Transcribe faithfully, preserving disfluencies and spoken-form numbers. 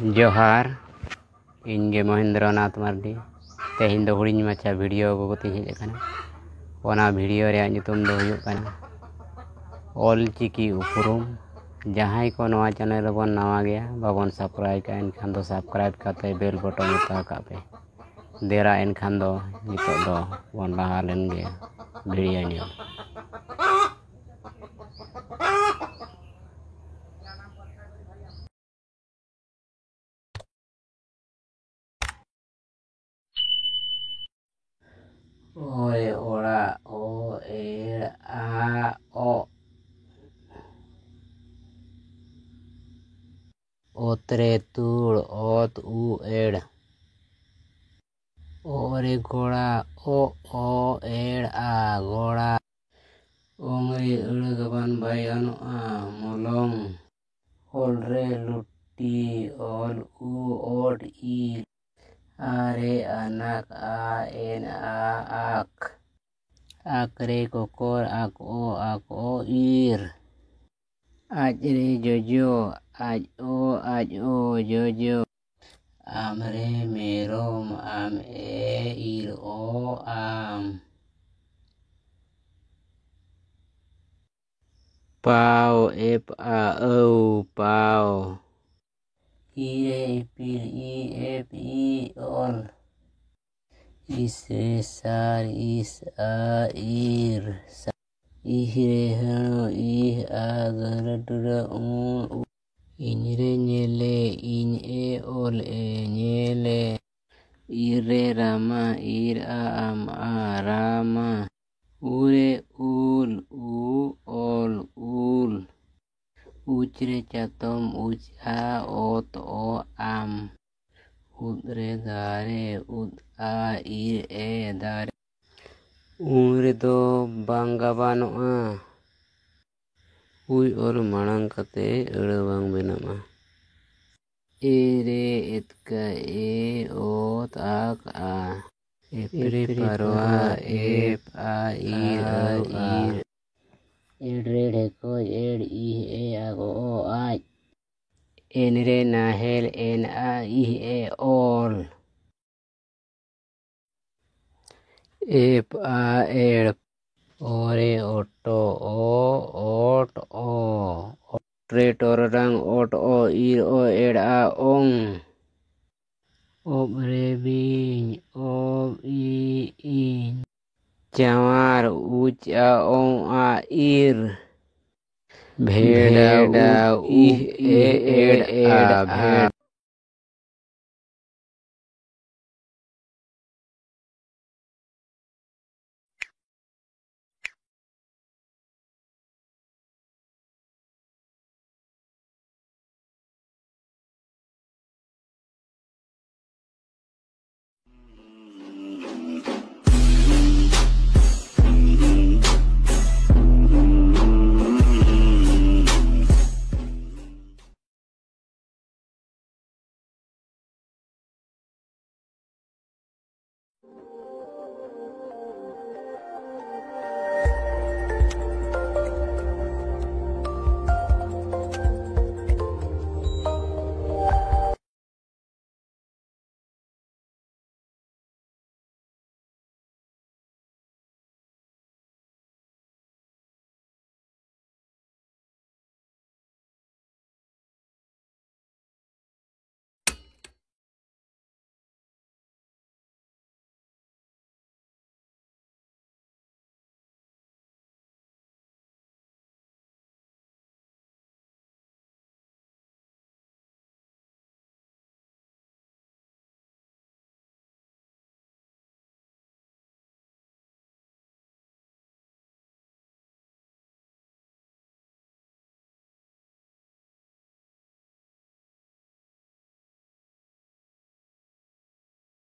ᱡᱚᱦᱟᱨ, ᱤᱧ ᱜᱮ ᱢᱚᱦᱮᱱᱫᱨᱚ ᱱᱟᱛᱷ ᱢᱟᱨᱰᱤ᱾ ᱛᱮᱦᱮᱧ ᱫᱚ ᱦᱩᱰᱤᱧ ᱢᱟᱪᱷᱟ ᱵᱷᱤᱰᱤᱭᱳ ᱟᱹᱜᱩ ᱠᱟᱛᱮᱧ ᱦᱮᱡ ᱟᱠᱟᱱᱟ᱾ ᱚᱱᱟ ᱵᱷᱤᱰᱤᱭᱳ ᱨᱮᱭᱟᱜ ᱧᱩᱛᱩᱢ ᱫᱚ ᱦᱩᱭᱩᱜ ᱠᱟᱱᱟ ᱚᱞ ᱪᱤᱠᱤ ᱩᱯᱨᱩᱢ᱾ ᱡᱟᱦᱟᱸᱭ ᱠᱚ ᱱᱚᱣᱟ ᱪᱮᱱᱮᱞ ᱨᱮᱵᱚᱱ ᱱᱟᱣᱟ ᱜᱮᱭᱟ, ᱵᱟᱵᱚᱱ ᱥᱟᱵᱥᱠᱨᱟᱭᱤᱵ ᱠᱟᱜᱼᱟ, ᱮᱱᱠᱷᱟᱱ ᱫᱚ ᱥᱟᱵᱥᱠᱨᱟᱭᱤᱵ ᱠᱟᱛᱮ ᱵᱮᱞ ᱵᱚᱴᱚᱱ ᱚᱛᱟ ᱠᱟᱜ ᱯᱮ᱾ ᱫᱮᱨᱟ ᱮᱱᱠᱷᱟᱱ ᱫᱚ ᱱᱤᱛᱚᱜ ᱫᱚ ᱵᱚᱱ ᱞᱟᱦᱟ ᱞᱮᱱ ᱜᱮ ᱵᱷᱤᱰᱤᱭᱳ ᱧᱮᱞ᱾ ᱚ ᱨᱮ ᱚᱲᱟᱜ, ᱚ ᱮᱲ ᱟ ᱚᱜ᱾ ᱚᱛ ᱨᱮ ᱛᱩᱲ, ᱚᱛ ᱩ ᱮᱲ᱾ ᱚ ᱨᱮ ᱜᱚᱲᱟ, ᱚ ᱚ ᱮᱲ ᱟ ᱜᱚᱲᱟ᱾ ᱚᱝ ᱨᱮ ᱟᱹᱲᱟᱹ ᱜᱟᱵᱟᱱ ᱵᱟᱭ ᱜᱟᱱᱚᱜᱼᱟ, ᱢᱚᱞᱚᱝ᱾ ᱚᱞ ᱨᱮ ᱞᱩᱴᱤ, ᱚᱞ ᱩ ᱚᱰ ᱤ᱾ ᱟ ᱨᱮ ᱟᱱᱟᱠ, ᱟ ᱮᱱ ᱟ ᱟᱠ᱾ ᱟᱠ ᱨᱮ ᱠᱚᱠᱚᱨ, ᱟᱠ ᱚ ᱟᱠ ᱚ ᱤᱨ᱾ ᱟᱡ ᱨᱮ ᱡᱚᱡᱚ, ᱟᱡ ᱚ ᱟᱡ ᱚ ᱡᱚᱡᱚ᱾ ᱟᱢ ᱨᱮ ᱢᱮᱨᱚᱢ, ᱟᱢ ᱮ ᱤᱨ ᱚ ᱟᱢ᱾ ᱯᱟᱣ, ᱮᱯ ᱟ ᱟᱹᱣ, ᱯᱟᱣ᱾ ᱤ ᱨᱮ ᱤᱯᱤᱞ, ᱤ ᱮᱯ ᱤ ᱚᱞ᱾ ᱤᱥ ᱨᱮ ᱥᱟᱨ, ᱤᱥ ᱟ ᱤᱨ, ᱥᱟ-, ᱤᱦ ᱨᱮ ᱦᱟᱹᱬᱩ, ᱤᱦ ᱟ ᱜᱟᱹᱨᱟᱹ ᱴᱩᱰᱟᱹ ᱩᱬ, ᱩ-, ᱤᱧ ᱨᱮ ᱧᱮᱞᱮ, ᱤᱧ ᱮ ᱚᱞ ᱮ ᱧᱮᱞᱮ᱾ ᱤᱨ ᱨᱮ ᱨᱟᱢᱟ, ᱤᱨ ᱟ ᱟᱢ ᱟ ᱨᱟᱢᱟ᱾ ᱩ ᱨᱮ ᱩᱞ, ᱩ ᱚᱞ ᱩᱞ᱾ ᱩᱪ ᱨᱮ ᱪᱟᱛᱚᱢ, ᱩᱪ ᱟ ᱚᱛ ᱚ ᱟᱢ᱾ ᱩᱫ ᱨᱮ ᱫᱟᱨᱮ, ᱩᱫ ᱟ ᱤᱨ ᱮ ᱫᱟᱨᱮ᱾ ᱩ ᱨᱮᱫᱚ ᱵᱟᱝ ᱜᱟᱵᱟᱱᱚᱜᱼᱟ᱾ ᱩᱭ ᱚᱞ ᱢᱟᱲᱟᱝ ᱠᱟᱛᱮ ᱟᱹᱲᱟᱹ ᱵᱟᱝ ᱵᱮᱱᱟᱜᱼᱟ᱾ ᱮ ᱨᱮ ᱮᱛᱠᱟ, ᱮ ᱚᱛ ᱟᱠ ᱟ᱾ ᱮᱯ ᱨᱮ ᱯᱟᱨᱣᱟ, ᱮᱯ ᱟ ᱤᱨ ᱟᱹᱣ ᱟ᱾ ᱮᱲ ᱨᱮ ᱰᱷᱮᱠᱚᱡ, ᱮᱲ ᱤᱦ ᱮ ᱟᱠ ᱚ ᱟᱡ᱾ ᱮᱱ ᱨᱮ ᱱᱟᱦᱮᱞ, ᱮᱱ ᱟ ᱤᱦ ᱮ ᱚᱞ᱾ ᱮᱯ ᱟ ᱮᱲ, ᱚ ᱨᱮ ᱚᱴᱚ, ᱚ, ᱚᱴ, ᱚ᱾ ᱚᱴ ᱨᱮ ᱴᱚᱨᱚᱰᱟᱝ, ᱚᱴ, ᱚ, ᱤᱨ, ᱚ, ᱮᱲ, ᱟ, ᱚᱝ᱾ ᱚᱵ ᱨᱮ ᱵᱤᱧ, ᱚᱵ, ᱤ, ᱤᱧ᱾ ᱪᱟᱶᱟᱨ, ᱩᱪ, ᱟ, ᱚᱝ, ᱟ, ᱤᱨ᱾ ᱵᱷᱮᱰᱟ, ᱩᱪ, ᱤᱦ, ᱮ, ᱮᱲ, ᱟ, ᱵᱷᱮᱰ᱾